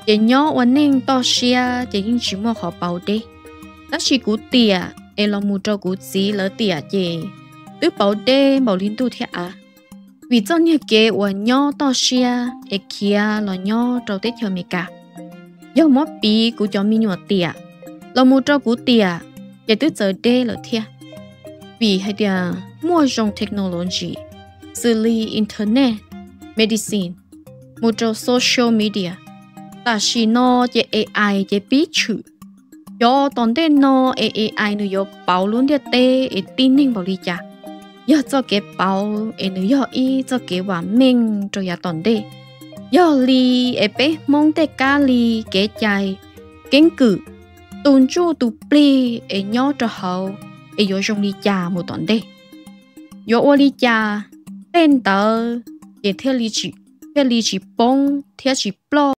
Ces nyob ua neej toj siab ces yeej tsis muaj qhov pauv deb. Tab sis kuv tiam es los mus rau kuv txiv lawv tiam ces twb pauv deb npaum li ntuj thiab av. Vim txoj niag kev uas nyob toj siab es khiav los nyob rau teb chaws Amelikas, yog muab piv kuv cov me nyuam tiam los mus rau kuv tiam ces twb txawv deb lawm thiab. Vim hais tias muaj zoo technology xws li internet, medicine, mus rau social media. Tam sim no ces A I ces pib tshwm. Cov tom ntej no es A I nws yuav pauv lub ntiaj teb es tib neeg npaum li cas, yog txoj kev pauv es nws yog ib txoj kev vam meej rau yav tom ntej. Yog li es peb Hmoob tej kab li kev cai, keeb kwm, tus ntsuj tus plig es nyob rau hauv es yuav zoo li cas mus tom ntej? Yuav ua li cas tej ntawd ces thiaj li tsis poob thiab tsis ploj?